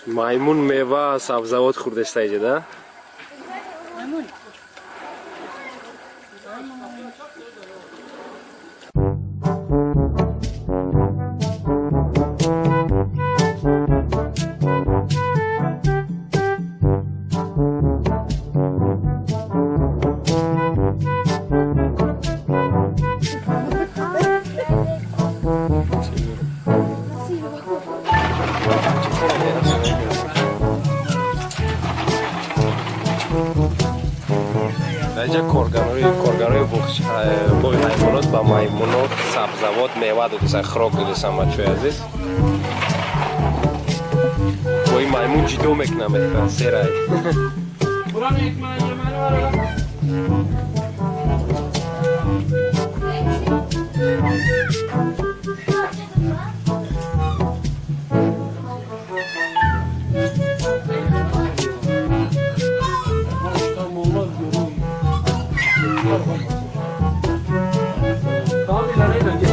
Маймун мева, сабзавот хӯрдеста иҷа да. Даҷа коргарои боғи ҳайвонот ба маймунот сабзавот, мева додесан, хӯрок додесан. Бачаҳои азиз, бо ин маймун ҷидо мекунам, серай. Buranın ekmeğini yemeğini var ya. Tamam, ilerleyin önce.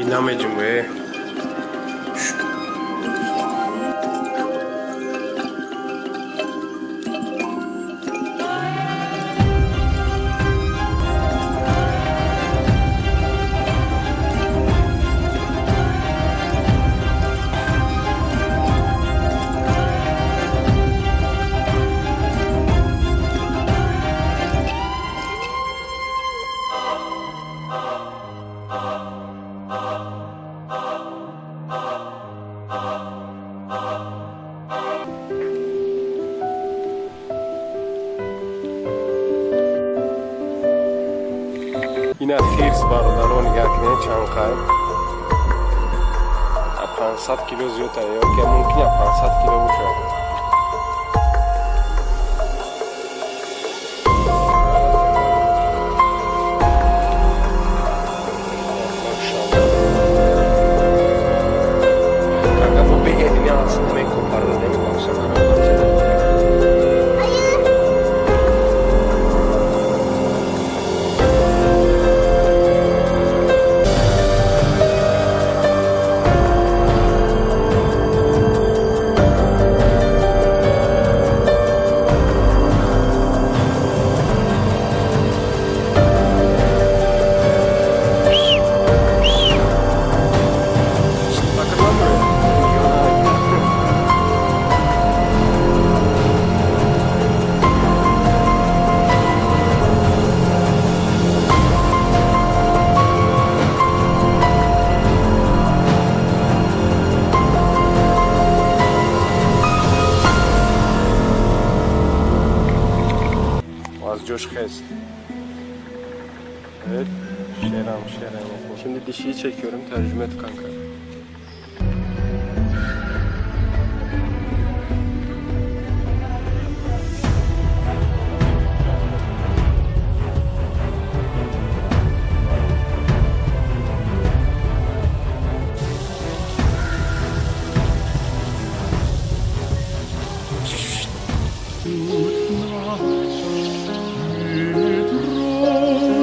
Ин намеҷунбе. Ина хирс, бародаро, нигаҳ кунед, чанд қай, 500 кило зиёд ё ки мумкин 500 кило бошад. Kanka, bu bir elini alsın, hemen koparır değil mi? Baksana. Bakın lan buraya. Ҷош хест. Evet. Şeram şeram. Şimdi dişiyi çekiyorum. Tercüme et kanka.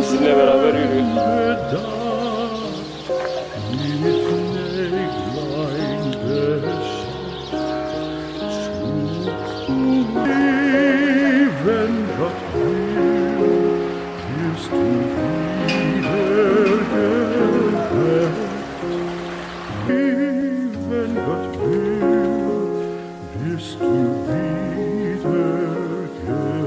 Bizimle beraber yürüyor. Wenn Gott will, wirst du wieder geweckt. Wenn Gott will, wirst du wieder geweckt.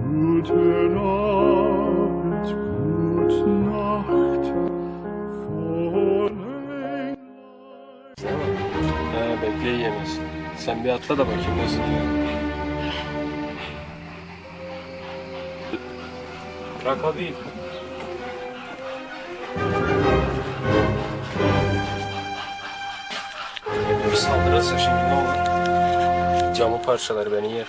Guten Abend, gute Nacht, von Englein. He, bekle yiyemez. Sen bir atla da bakayım nasıl yiyor. Krokodil. Bir saldırırsa şimdi ne olur? Camı parçalar, beni yer.